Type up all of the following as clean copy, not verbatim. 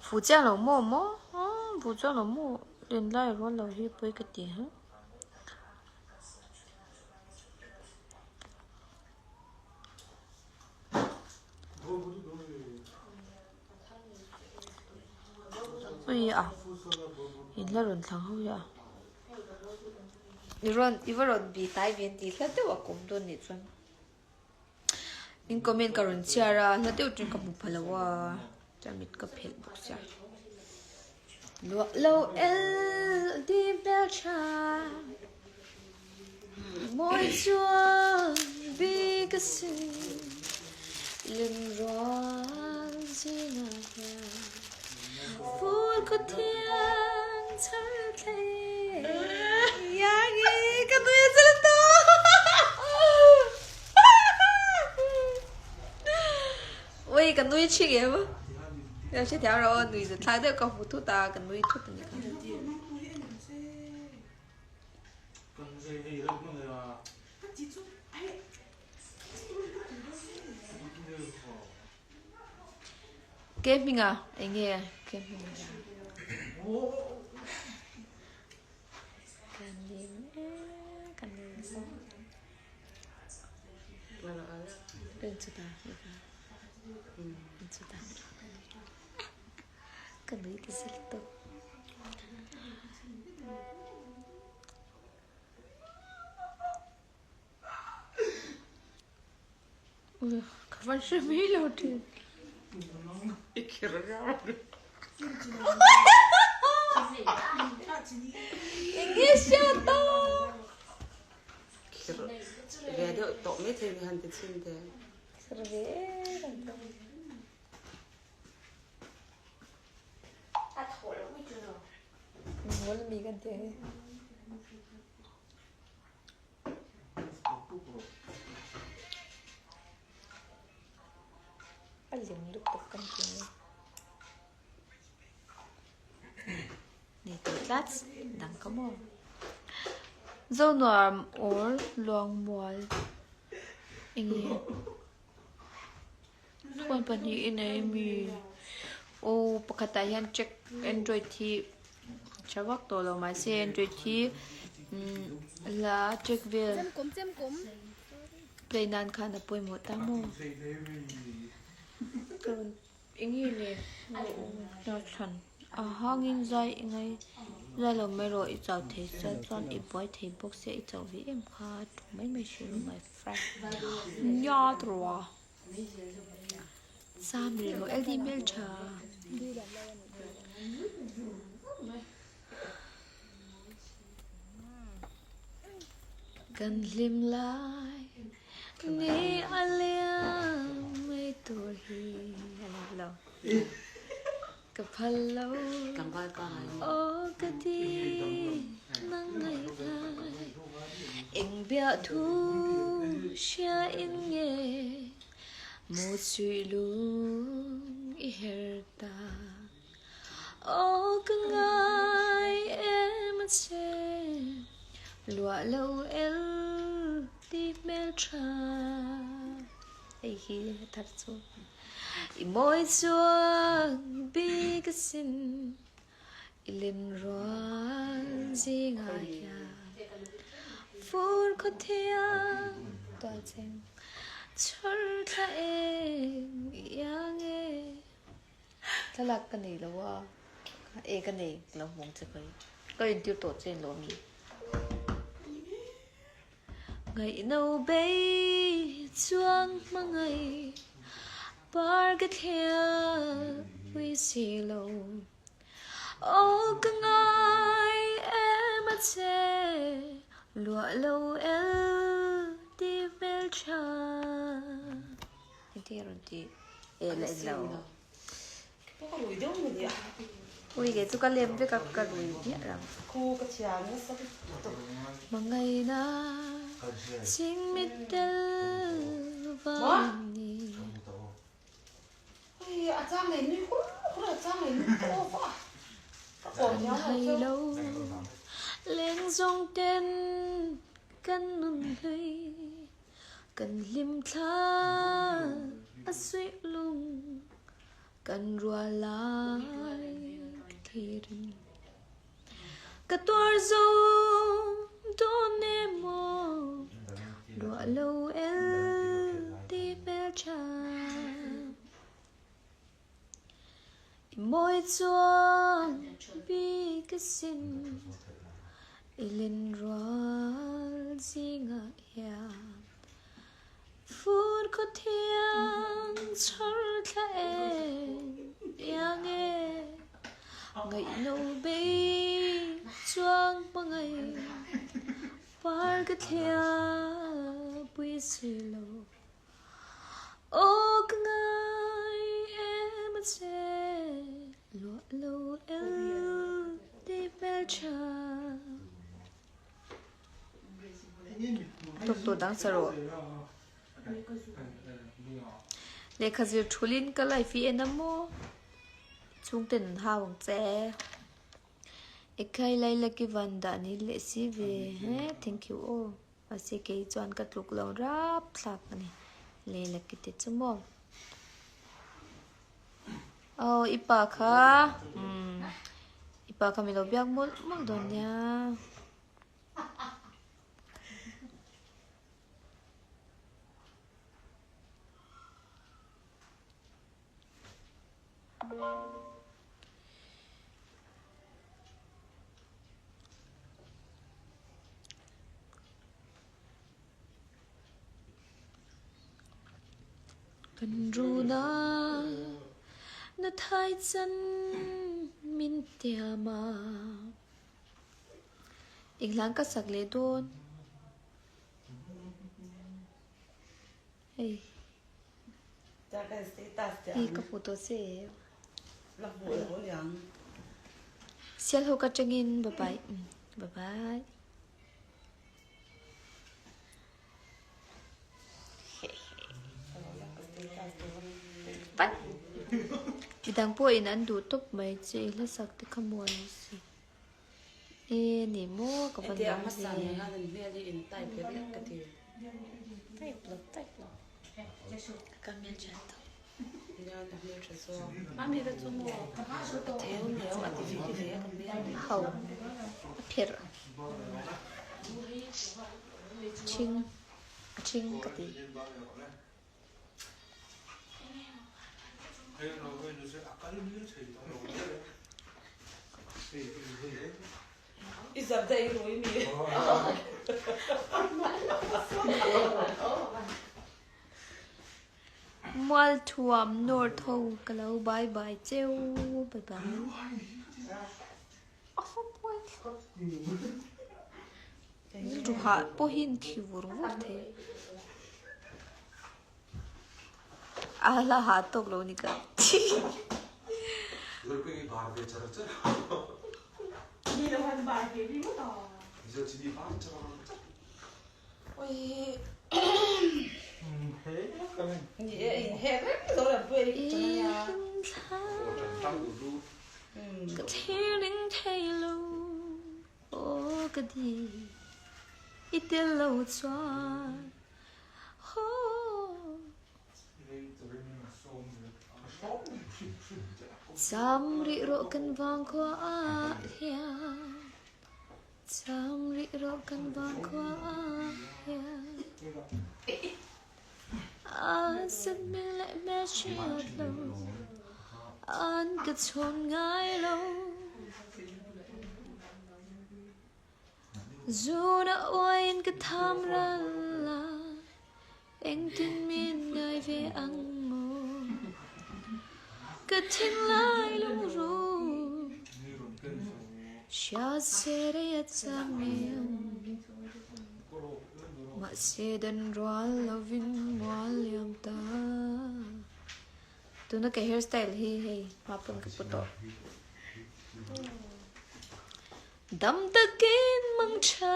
Fu chiang lo maw maw fu chiang lo maw len lai rual lo hi pawi ka ti ha. Ui a in la rawn thlang ho hi a i rawn i va rawn bi hnai ve an tih hla deuh a kawm dawn nih chuan in comment ka rawn chhiar a hla deuh chu ka hmu pha lo a chuan mit ka phelh bawk sia luah lo el di hmeltha mawi chuan bik asin lim rual zingah hian fur khaw thiang chhar thleng iangi ka nui a chal tawh ui ka nui chhing em ka hrethiam rawh aw nui zathlak deuh ka hmu thut a ka nui thut a ni kha. Ke hminga eng nge ke hminga kan lim e kan lim chuta chuta Ka nui ti zel tawp. Ui, ka van hre mai lo thin. Enge hriat a? Khir ve deuh tawh mai thei ni han ti chhin te. Khir ve reng tawh. Ngol mi kan ti hei. A lim lutuk kan ti mai. Nei tawh tlat dang ka maw. Zonuam or Luangmual enge. Phone pahnih i nei ami? Aw pakhatah hian check android hi tha vak tawh lo mahse android hi la check vel play nan khan a pawimawh ta maw ka rawn eng nge le thlan a hangin zai ngai zai lo mai rawh i chau thei chuan chuan i buai thei bawk sia i chauh ve em kha thu mai mai hrih rawh my friend nia tawh. Sam rih rawh LD hmeltha. Kan hlim lai ni a liam mai tur hi a lo lo. Ka phal lo aw ka ti nang ngaih lai eng biah thu hria in nge maw chhuih lung i her ta aw ka ngai em a che luah lo el ti hmeltha hei hi a thar chu. I mawi chuang bik asin i lim rual zingah hian fur khaw thiang tual cheng chhar thla eng iang e. Thlalak ka nei lo a, e ka nei lo hmawng che ka ka intir tawh che lo mi. Ngaihno bei chuang hmangaih par ka thliah pui si lo. Aw ka ngai em a che luah lo el ti hmeltha. Engtin a rawn ti e la en lo. Ui kei chu ka lem vek a ka rui hmiah rang. Hmangaihna chingmit tel vang ni. Kan hai lo leng zawng ten kan nun hlui. Kan hlim thla a suih lung kan rual lai ka thlirin. Ka tuar zo dawn emaw ruah lo el ti hmeltha. I mawi chuan bik asin i lenrual zingah hian fur khaw thiang chhar thla eng iang e ngaihno bei chuang hmangaih par ka thliah pui si lo. Aw ka ngai em a che, luah lo el ti hmeltha. Tawp tawh dang sa rawh. Lehkha zir thulin ka life hi en a maw? Chhungten an hau ang che. Ekhai Lailaki van dah ni leh si ve he, thank you aw. Mahse kei chuan ka tluk lo rap thlak a ni. Leila ki te chu maw? Aw i pa kha umm i pa kha mi lo biak mawlh mawlh dawn nia. Kan run a, na thai chan min tiam a. Enghlâng ka sak leh dawn? Hei. Hi ka hmu tawh che em? Sialhawk atangin bye bye. Bye bye. Pat. Midang pawhin an duh tawp mai che i hlasak te kha mawi si. E ni maw ka van dang ve. Type lo type lo. Ka hmel tha tawh. Ho a phirh ṭhing a ṭhing ka ti. Mualthuam North ho ka lo bye bye cheu bye bye. Ruhah pawhin khi vur vur thei. A la ha tawk lo ni ka. Ka thlir ning thei lo aw ka di i tel lo chuan Cham rih rawh kan vang khua ah hian Cham rih rawh kan vang khua ah hian A sat hmel leh hmel hriat lo An ka chhawn ngai lo Zun a uaiin ka tham ral a, engtin min ngai ve ang maw? Ka thinlai lungruh hria se rei a cham em? Mahse dan rual lovin mual liam ta. Tuna ka hairstyle hi hei hma pawn ka pu tawh. Dam takin mang tha.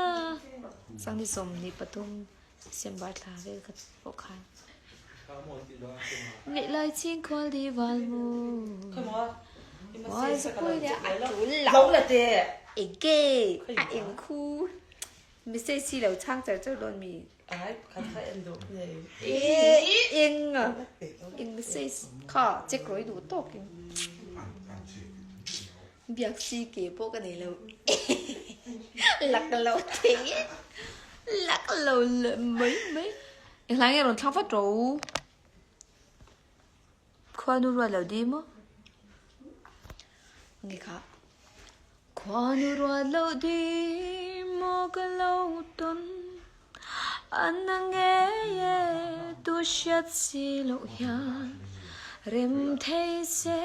Sangni 23 December thla vel kha pawh khan. Ngaih lai ching khual di val mu. Wai zapui le a tul lo. Ege a eng khu. Message si lo chang char char dawn mi. Ai khat kha en duh nei. Eng a eng message kha check rawih duh tawk in. Biak si ke pawh ka nei lo. Lak lo thei e. Lak lo leh mai mai. Enghlai nge rawn thlang vat rawh u. Khuanu ruat lo di maw? Nge kha. Khuanu ruat lo di maw ka lo tawn An na ngei e tu hriat si loh hian Rem thei se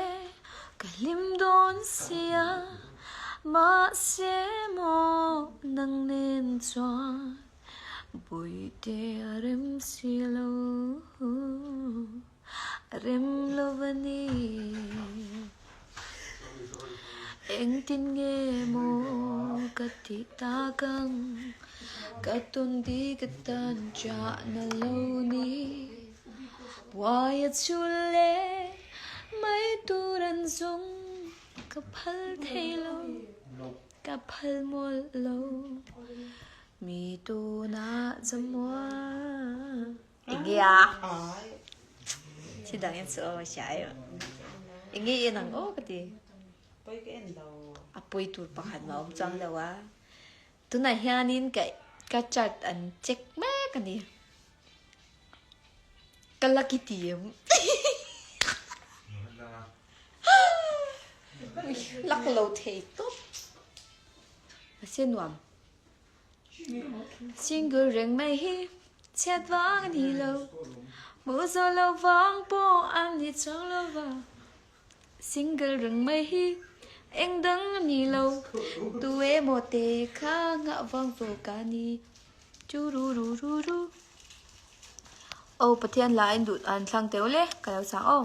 ka hlim dawn sia Mahse maw nang nen chuan Bawihte a rem si lo A rem lo a ni. Engtin nge maw ka tih tak ang? Ka tawn di ka tan chah na lo ni. Buai a chul le mai tur an zawng ka phal thei lo, ka phal mawlh lo. Mi tunah zamual. Enge a? Thil dang en chu aw hria em. Enge i en ang aw ka ti. Poi ka en lo. A poi tur pakhat mah awm chuang lo a. Tunah hianin ka ka chart an check mek a ni. Ka lucky ti em. Luck lo thei tawp. Mahse nuam. Single reng mai hi chhiat vang a ni lo, hmuh zawh loh vang pawh an ni chuang lo va. Single reng mai hi eng dang a ni lo, tu emaw te kha nghah vang zawk a ni. Chururururu. Aw Pathian la in duh an thlang teuh le, ka lo chang aw.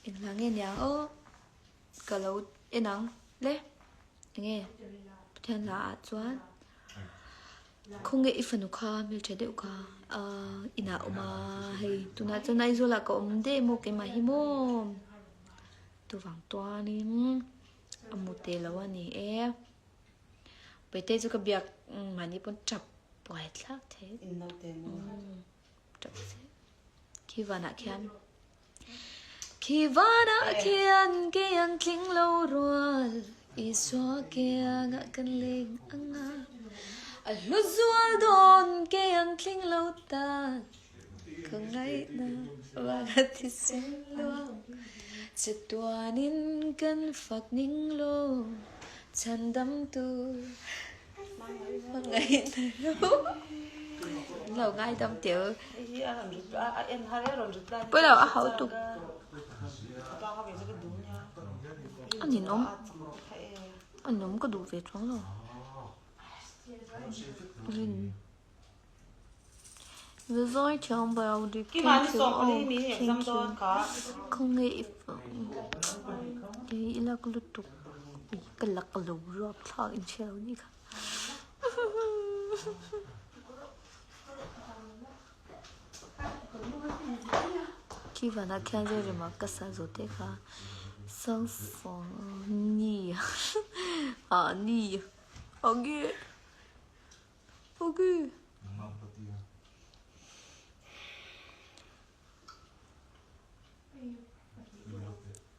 Engla nge niang aw. Ka lo en ang le enge Pathian hla ah chuan khawnge i fanu kha hmeltha deuh kha ahh inah a awm a hei tunah chuan Aizawl ah ka awm daih maw keimah hi maw tuvang tuanin a mu teh lo a ni e Paite chu ka biak mahni pawn tap buai thlak thei tap se khi vanah khian. Khi vanah khian kei an tling lo rual, Isua kiangah kan leng ang a. A hlu zual dawn kei an tling lo tan, Ka ngaihna vana thisen luang, Chatuanin kan fak ning lo, Chhandamtu hmangaihna lo. Lo ngaidam teu. Pawh lo a hau tuk. A ninawm. A ninawm ka duh ve chuang lo. Rin. Zai thiam ber dik thank you oh thank you khawnge i i lak lutuk ka lak lo ruak thlak in hria lo ni kha. Khi vanah khian zai rema ka sa zawh te kha sang sang ni ah ni age age.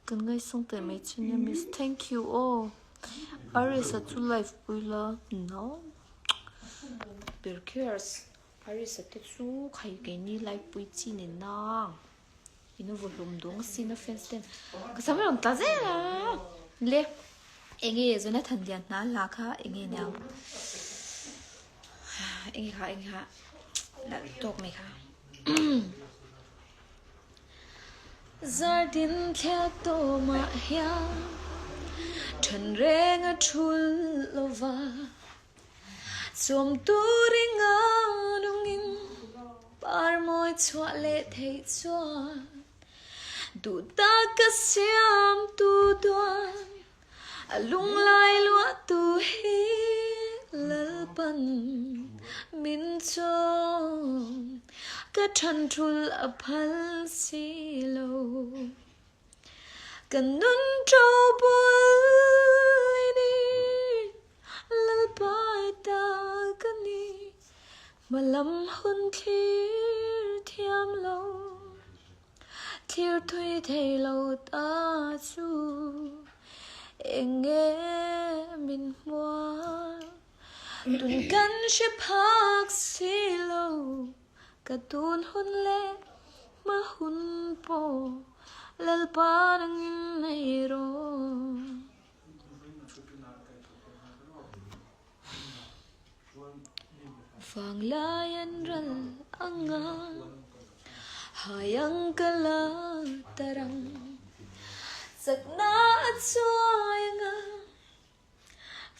Kan ngaisang teh mai che nia miss thank you aw Arisa chu live pui la no Berkers Arisa te chu khai keini live pui chi ni nang in vaw hlum dawng sin a fans ten ka sam rawn tla zel a le enge Jonathan lian hna la kha enge niang enge kha enge kha nalh tawk mai kha. Zardin thliak tawmah hian then reng a thul lova, chawm turin a nungin par mawi chhuah leh theih chuan duh tak a siam tu duan A lunglai luahtu hi Lalpan min chawm, ka than thul a phal si lo. Ka nun tho bul i ni, Lalpa i ta ka ni. Hmalam hun thlir thiam lo, thlir thui thei lo ta chu eng nge min hmual? Tun kan hre phak si lo, ka tun hun leh hma hun pawh Lalpa nangin nei rawh. Vanglai an ral anga hai ang ka la tarang chakna a chuai anga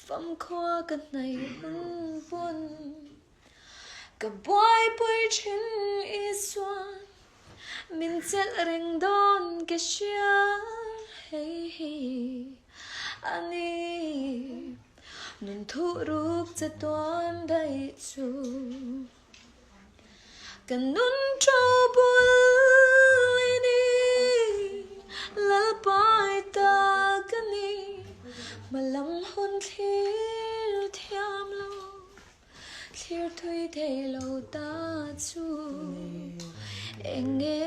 famkhua ka hnaih hun pawn ka buaipui thin Isuan min chelh reng dawn ka hria hei hi a ni. Nun thuh ruk che tuan daih chu Ka nun tho bul i ni Lalpai ta ka ni Hmalam hun thlir thiam lo Thlir thui thei lo ta chu Eng nge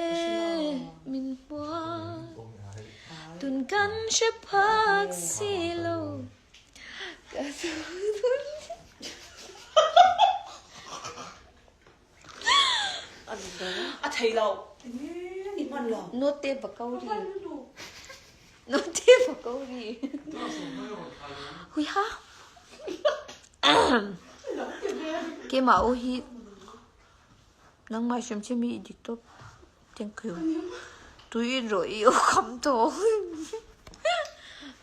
min hmuat Tun kan hre phak si lo. A thei lo. I hman lo. Note bakauri. Note bakauri. Hui ha. Keimah aw hi nangmah hrimhrim hi i dik tawp. Thank you. Tui in rawh i aw kham tawh.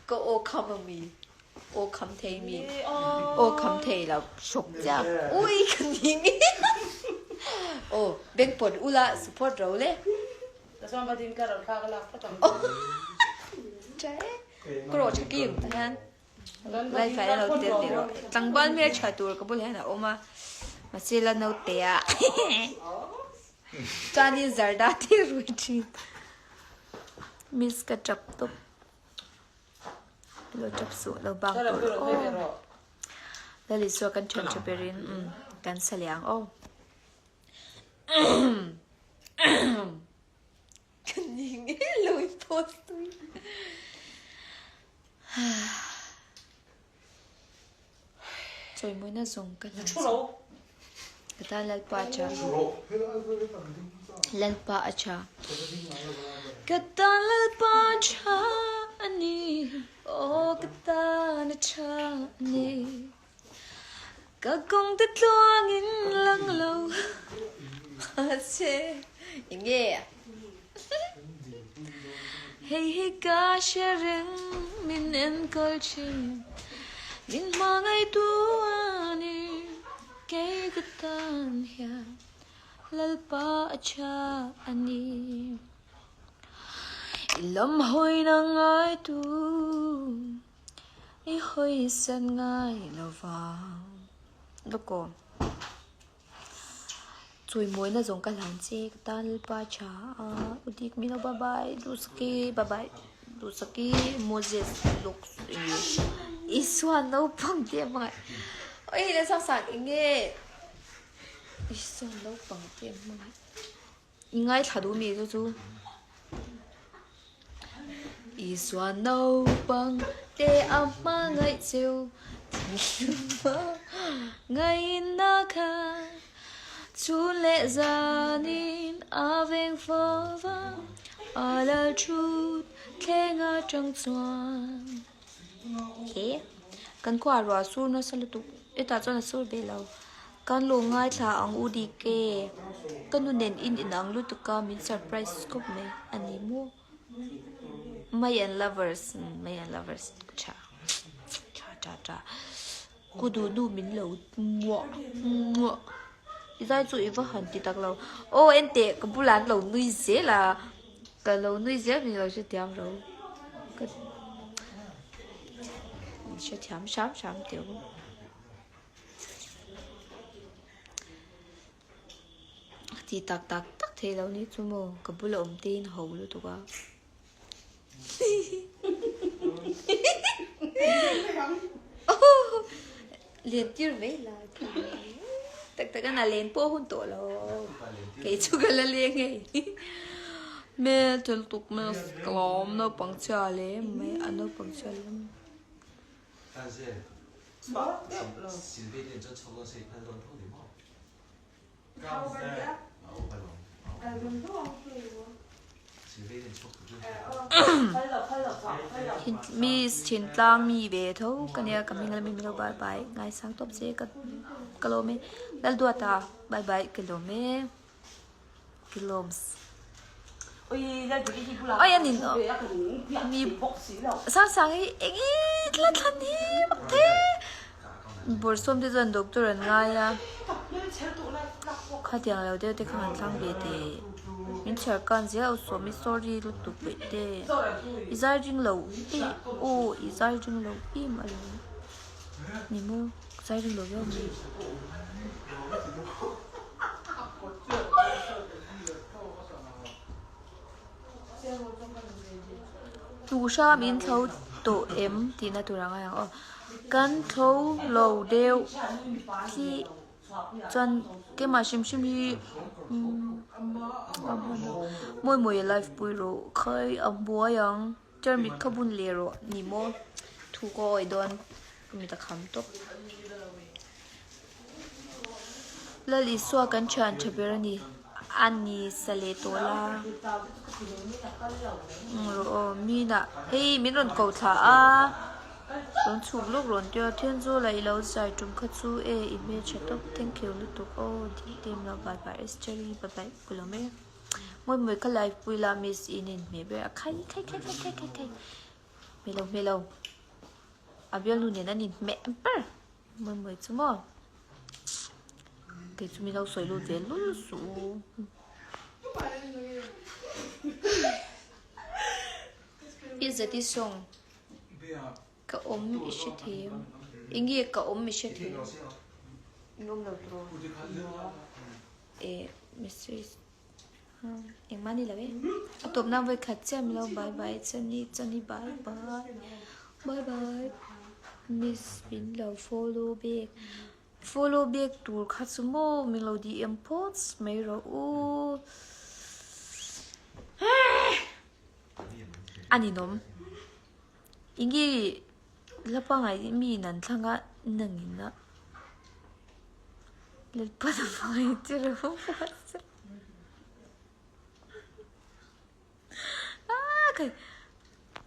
Ka aw kham a mi. Aw kham thei mi. Aw kham thei lo hrawk chiah. Ui ka ning. Aw beng pawt ula support ro le. Ka chuan va ding ka ro thla ka lak phawt ang. Tha e. Ka rawh tha kim ta hian. Lai fai lo tel tih rawh. Tlangval hmel tha tur ka bul hian a awm a. Mahse la naute a. Chuanin zarda te rui thin. Miss ka tap tawp. Lo tap suh lo bang tur aw. Lal Isua kan thian tha berin kan sa leh ang aw. Ka ning e lo in post tui. Chawimawina zawng ka hlan chu. Ka tan Lalpa a tha. Lalpa a tha. Ka tan Lalpa a tha a ni. Aw ka tan a tha a ni. Ka kawng te tluangin lang lo che. Enge? Hei hi ka hre reng min enkawl thin Min hmangaihtu a ni kei ka tan hian Lalpa a tha a ni I lam hawina ngaitu I hawisan ngai lo vang Lawk aw. Chawimawina zawng ka hlan che ka tan lalpa tha a u dik min lo bye bye Duhsaki bye bye Duhsaki Moses lawk Isua naupang te a hmangaih oi le sang sang eng nge Isua naupang te a hmangaih i ngaithla duh mi chu chu Isua naupang te a hmangaih cheu Ngaihna kha chhun leh zanin a veng fo va, a lal thut thleng atang chuan. He kan khuaah ruah a sur nasa lutuk, hetah chuan a sur ve lo. Kan lo ngaithla ang u dik e, ka nu nen in inang lutuk a min surprise khawp mai a ni maw. May and lovers may and lovers tha tha tha tha ku duh nu min lo muah muah i zai chu i va han ti tak lo aw en teh ka bulah an lo nui zel a ka lo nui zel min lo hrethiam ro ka hrethiam hram hram teh u. Ti tak tak tak thei lo ni chu maw ka bula awm te in ho lutuk a. Lian tir mai la. Tak. Tak tak a len pawh hun tawh lo. Kei chu ka la leng hei. Hmel thil tuk mai ka lawm naupang chhia le mai a naupang chhia le mai. Miss Thintlang mi ve tho ka nia ka hming lami milo bye bye ngaisang tawp che ka ka lawm e Lalduata bye bye ka lawm e ka lawm Oi a nin mi Sangsang hi eng i thla thlan hi mak the Bawrhsawm te chuan doctor an ngai a khatiang lo deuh te kha han thlang ve teh min chhiar kan zel a sawm i sorry lutuk peih te i zai ring lo e aw i zai ring lo em a lo ni maw zai ring lo viau mai. Hnuhhram in thlo tawh em tihna tur ang a lang aw. Kan thlo lo deuh khi chuan keimah hrim hrim hi mawi mawi a live pui rawh khai a buai ang tarmit kha bun leh rawh ni maw thu ka awih dawn ka mit a kham tawp. Lal Isua kan thian tha ber a ni. A ni sa leh tawh la. Rawh aw mina hei min rawn ko thla a rawn chhuk lawk rawn tia Thenzawl ah i lo zai tum kha chu e i hmeltha tawp thank you lutuk aw ding tem lo bye bye Esther-i bye bye ka lo mai a mawi mawi ka live pui la miss in inhmeh ber a khai khai khai khai khai khai khai hmeh lo hmeh lo a bialnu nen an inhmeh ber. Mawi mawi chu maw? Kei chu min lo sawi lut ve lul suh u. I zati sawng ka awm i hre thei em? Enge ka awm i hre thei em? In awm lo tawh e message engmah ni lo e. A tawp nan vawi khat chiah min lo bye bye chani chani bye bye bye bye miss min lo follow back follow back tur kha chu maw min lo DM phawt mai rawh u a ninawm enge la pangai mi in an thlang a nangin a Lalpa na pangai che rawh Ah kai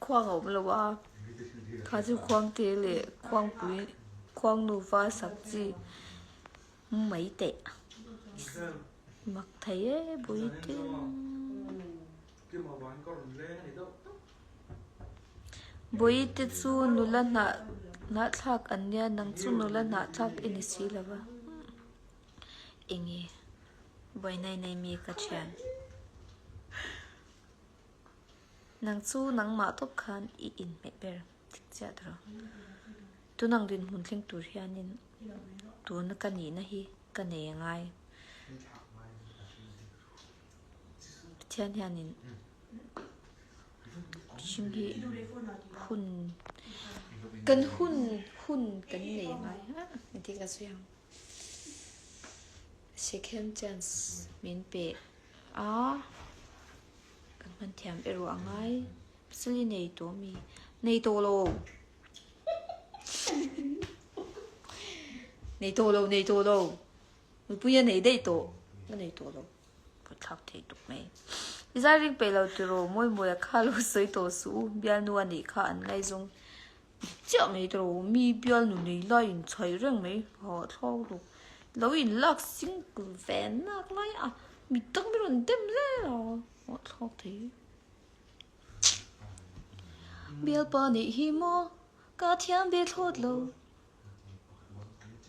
khuang a awm lo a kha chu khuang te leh khuangpui khuang nufa sak chi mai teh mak thei e bawihte. Bawihte chu nula hnah hnahthlak an nia nang chu nula hnahthlak i ni si lo va enge buaina i nei mi ka thian nang chu nangmah tawp khan i inhmeh ber dik chiah tawh tunang dinhmun thleng tur hianin tuna ka nihna hi ka nei a ngai. Pathian hianin mihring hi hun kan hun hun kan nei ngai a engtin ka sawi ang second chance min pe a kan hman thiam erawh a ngai pasal hi nei tawh ami nei tawh lo nei tawh lo nei tawh lo nupui a nei daih tawh ka nei tawh lo. Ka thlak thei tuk mai. I zai ring peih lo tiraw Mawimawia kha lo sawi tawh suh u, bialnu a nih kha an ngaizawng chiah mai tiraw, mi bialnu nei lai in chhaih reng mai, ha thlawk tuk, lo in lak single ve nak lai a, mi dang mi rawn dem zel a, ha thlawk thei. Bialpa nih hi maw ka thiam ve thlawt lo.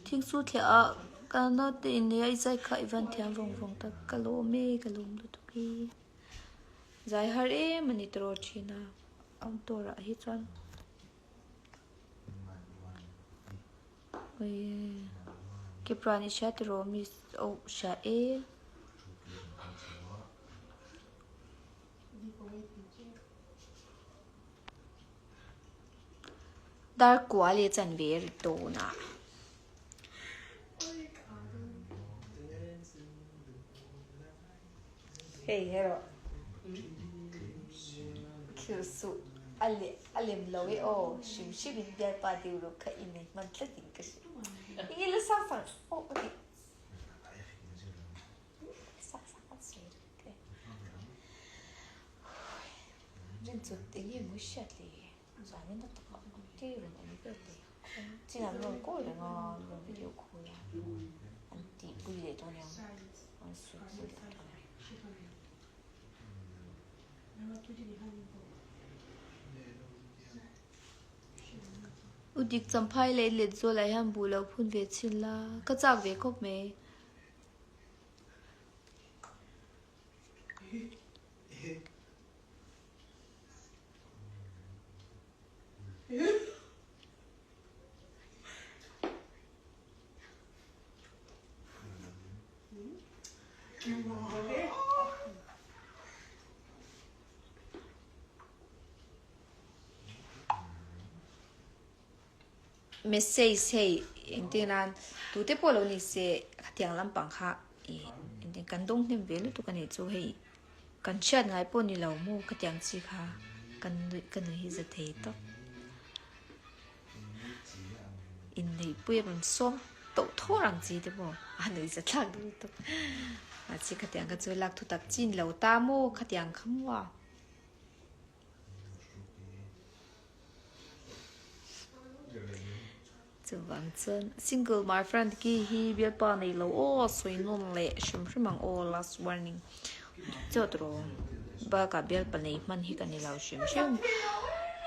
Thing chu thliah ah ka naute in nei a i zai kha i van thiam vawng vawng tak ka lawm e ka lawm lutuk hi zai har em a ni tawh thin a outdoor ah hi chuan ui kepran i hria tiraw miss oh hria e. Dar kua leh chanve a ri dawn a. Hei erawh khirh suh a leh a lem lo e aw hrim hrim in bialpa deuh ruk kha i nei hman tlat in ka hria. Enge la sang sang pawh ka ti. Sang sang an sawi reng e. Rin chu enge mawi hriat le. Zanin a takah te rawn awm vel te chin an rawn kawl reng a an rawn video call a an tihpui leh dawn nia an sawi pui leh dawn nia. U dik champhai leh let zawl ah hian buh lo phun ve chhin la ka chak ve khawp mai. Message hei engtin nan tute pawh lo ni se khatiang lampang kha ih engtin kan dawng hnem ve lutuk a nih chu hei. Kan hriat ngai pawh ni lo maw ka tiang chi kha kan nuih ka nuih hi za thei tawp. Inneihpui a rawn sawm tawh thawr ang chi te maw a nuih za thlak deuh tawp. Mahse khatiang kha chu lak thu tak chin lo ta maw khatiang kha maw a. Chuvang chuan single my friend ki hi bialpa nei lo aw sawi nawn leh hrim hrim ang aw last warning chawt rawh bakah bialpa nei hman hi ka ni lo hrim hrim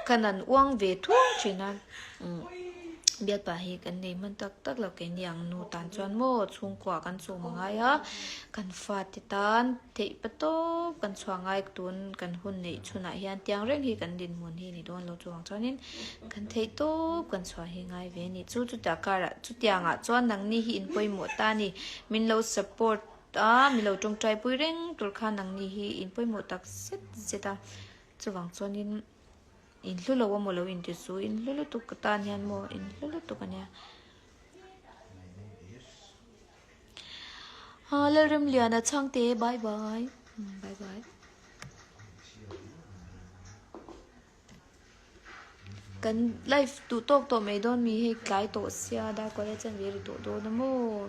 ka nan uang ve thuang thin a bialpa hi kan nei hman tak tak lo keini ang nu tan chuan maw chhungkua kan chhum a ngai a kan fate tan Theih pa tawp kan chhuah ngai tun kan hun neih chhunah hian tiang reng hi kan dinhmun hi ni dawn lo chuang chuanin kan theih tawp kan chhuah hi ngai ve a ni. Chu chutah karah chutiangah chuan nangni hi in pawimawh ta a ni. Min lo support a, min lo tawngtai pui reng tur khan nangni hi in pawimawh tak zet zet a. Chuvang chuanin in hlu lo a maw lo inti chu in hlu lutuk ka tan hian maw in hlu lutuk a nia. Ha Lalremliana chhangte bye bye bye bye. Kan live duh tawk tawh mai dawn mi hei tlai tawh sia darkual a chen ve ri tawh dawn a maw.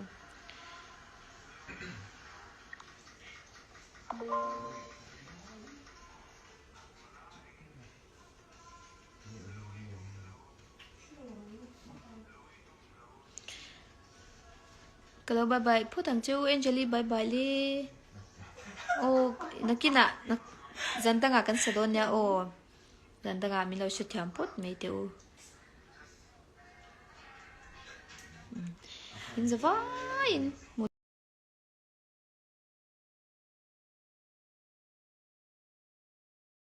Ka lo bye bye phawt ang che u Angeli bye bye le aw nakinah zan dangah kan sa dawn nia aw zan dangah min lo hrethiam phawt mai teh u in za vaiin.